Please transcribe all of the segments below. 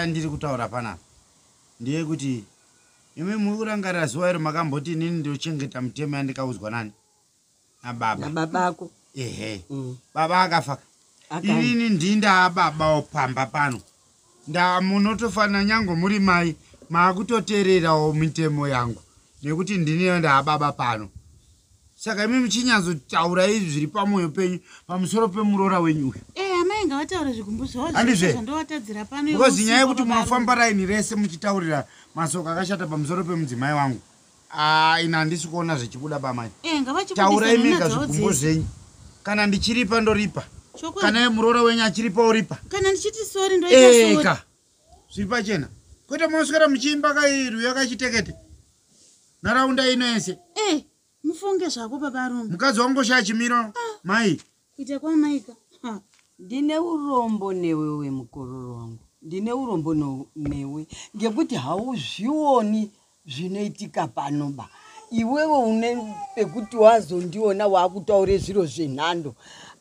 Yandiri kutaura panapa ndeyekuti imi muri kurangarira zuva iro makamboti inini ndochengeta mutemo yandikaudzwa nani nababa. Nababako. Ehe. Baba akafa. Inini ndindaa pamba pano. Nda munotofanira nyange muri mai maakutoteererawo mitemo yangu nekuti ndini ndaababa pano. Saka imi muchinyatsotaura izvi zviri pamwoyo penyu pamusoro pemuroora wenyu uyu. Amai ngavataure zvigumbu zvavo Handizve? zvandowatadzira pano. Because nyaya yekuti munofamba raini rese muchitaurira masoko akashata pamusoro pemudzimai wangu. Ah, ina handisi kuona zvichibuda pamai. Taurai mega zvigumbu zvenyu. Kana ndichiripa ndoripa. Kana muroora wenyu achiripa oripa. Kana ndichiti sori ndoita sori. Eka. Zviri pachena. Kwete munoswera muchiimba kairuya kachitekete. Nharaunda ino yese. Mufunge zvako baba Rumbi. Mukadzi wangu oshaa chimiro. Mai. Kuita kwamaika. Ndine urombo newewe mukororo wangu. Ndine urombo newe ngekuti hauzvioni zvinoitika panoba. Iwewe une pekuti wazondiona waakutaure zviro zvenhando.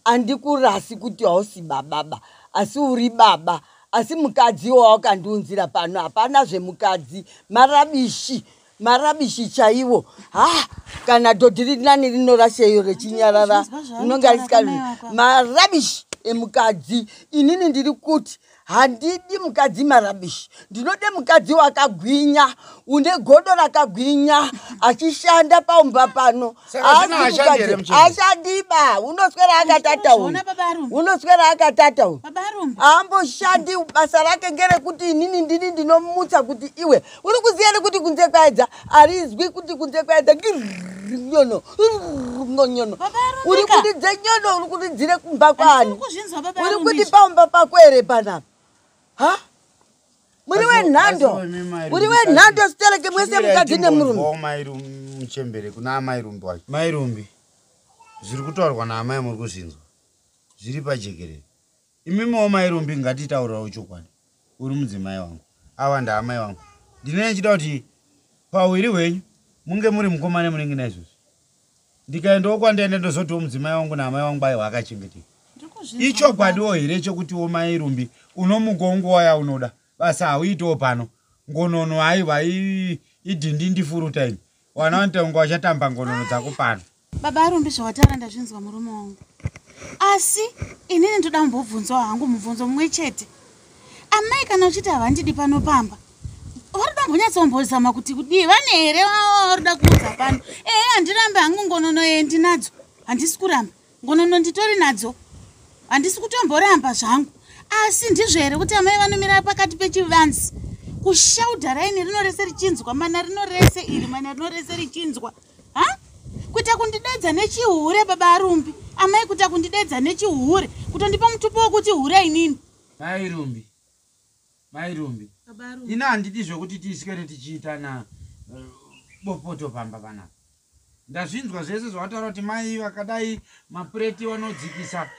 Andikurasi kuti hausi bababa, asi uri baba. Asi mukadzi wawakandiunzira pano hapana zvemukadzi. Marabishi. Marabishi chaiwo. Ha, kana dhodhi riri nani rinorasheyo rechinyarara. Rinonga risikazvi. Marabishi emukadzi. Inini ndiri kuti handidi mukadzi marabishi. Ndinode mukadzi wakagwinya, une godo rakagwinya, achishanda paumba pano. Ashandiba, unoswera akatata uyu. Unoswera akatata uyu. Haamboshandi, basa rake ngerekuti inini ndini ndinomutsa kuti iwe. Uri kuziya ere kuti kunze kwaedza? Harizwi kuti kunze kwaedza. Nyono, nyono. Uri kuridze nyono, uri kuridzire kumba kwaani? Uri kuti paumba pako here panapa? Ha? Muri wenhando. Muri wenhando sitereke mwese mukadzi nemurume. Mai muchembere kuna amai Rumbi wacho. Mai Rumbi, zviri kutaurwa naamai muri kuzvinzwa. Zviri pajekerere. Imimiwo mai Rumbi ngatitaurirawo chokwadi. Uri mudzimai wangu. Ava ndaamai vangu. Ndinenge ndichida kuti pahwiri hwenyu munge muri mukoma nemunenge naizvozvo. Ndikaendawo kwandaenda ndozotiwo mudzimai wangu naamai vangu aiwa akachengeteka. Ichokwadiwo here chekutiwo mai Rumbi unomukawo nguva yaunoda. Basa hauitewo pano. Ngonono aiwa idhindindi full time. Wana vanoita vachatamba ngonono dzako pano. Baba Rumbi zvawataura ndazvinzwa murume wangu. Asi inini ndoda kumbobvunzawo hangu mubvunzo mumwe chete. Amai kana uchiti havandidi pano pamba, varikuda kumbonyatsombozama kuti kudii? Vane here varikuda kuudza pano? Ehe, handirambe hangu ngonono ndinadzo. Handisi kuramba. Ngonono nditori nadzo. Handisi kutomboramba zvangu. Asi ndizvo here kuti amai vanomira pakati pechivanzi kushaudha raini rino rese richinzwa, mana rino rese iri, mana rino rese richinzwa. Ha? Kuita kundidedza nechihure baba Rumbi. Amai kuita kundidedza nechihure, kutondipa mutupo wekuti hure inini. Mai Rumbi. Mai Rumbi. Ina handidi zvokuti tiisikere tichiitana bopoto pamba panapa. Ndazvinzwa zvese zvawataura kuti mai vakadai mapureti vanodzikisa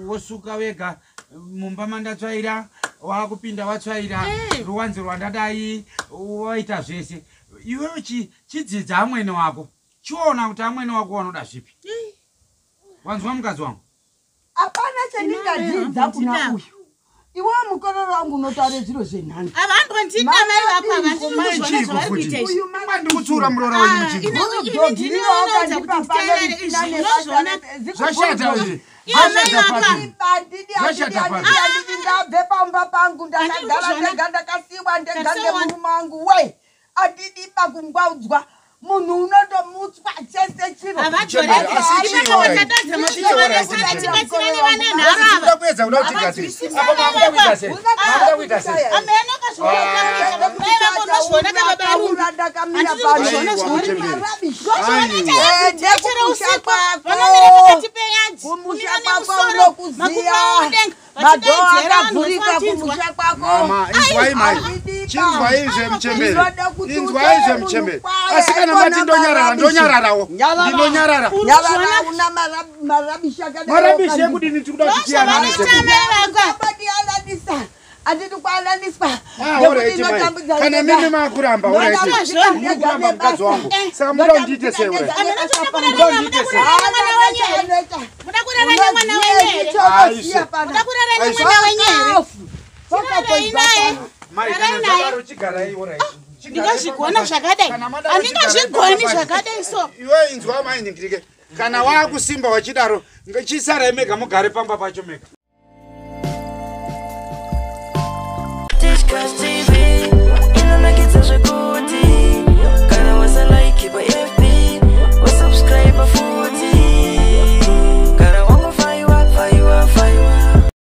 wosuka wega mumba mandatsvaira wakupinda watsvaira ruwanze rwandadai waita zvese. Iwewe chidzidza amwene wako. Chiona kuti amwene wako wanoda zvipi. Wanzwa mukadzi wangu? Hapana chandingadzidza kuna uyu. Iwe mukororo wangu unotaura zviro zvenhando. Avambondida mai vako avandiri zvavari kuita izvi. Ndikutsura muroora wenyu muchingo. Zvashata izvi. Ndabve pamba pangu ndakagara ndega ndakasiwa ndega ngemurume wangu we. Andidi pakungwaudzwa. Munhu unondomutswa chese chiro. Madhoo akavhurika kumusha kwako. Mama, inzwai mai. Chinzwai zvemuchembere. Inzwai zvemuchembere. Asi kana mati ndonyarara, ndonyararawo. Ndinonyarara. Nyarara una marabishi akadai. Marabishi ekudini tikuda kuti tiyanane sekuru. Andidi kuananiswa. Kana mimi makuramba, murikuramba mukadzi wangu. Saka muda kundiite sei ure? Muda kundiite sei? Muda kurara nemwana wenyu here? Muda kurara nemwana wenyu here? Chirarei naye. Mai, Garai kana naye. zvadaro chigarai, alright. Chigarai Ndingazvigona pamba pacho. zvakadai. Kana madaro Handingazvigoni chigarai pamba pacho. zvakadai so. Iwe inzwa mai Ndingirike, kana waakusimba wachidaro, chisarai mega mugare pamba pacho mega. Disgusting.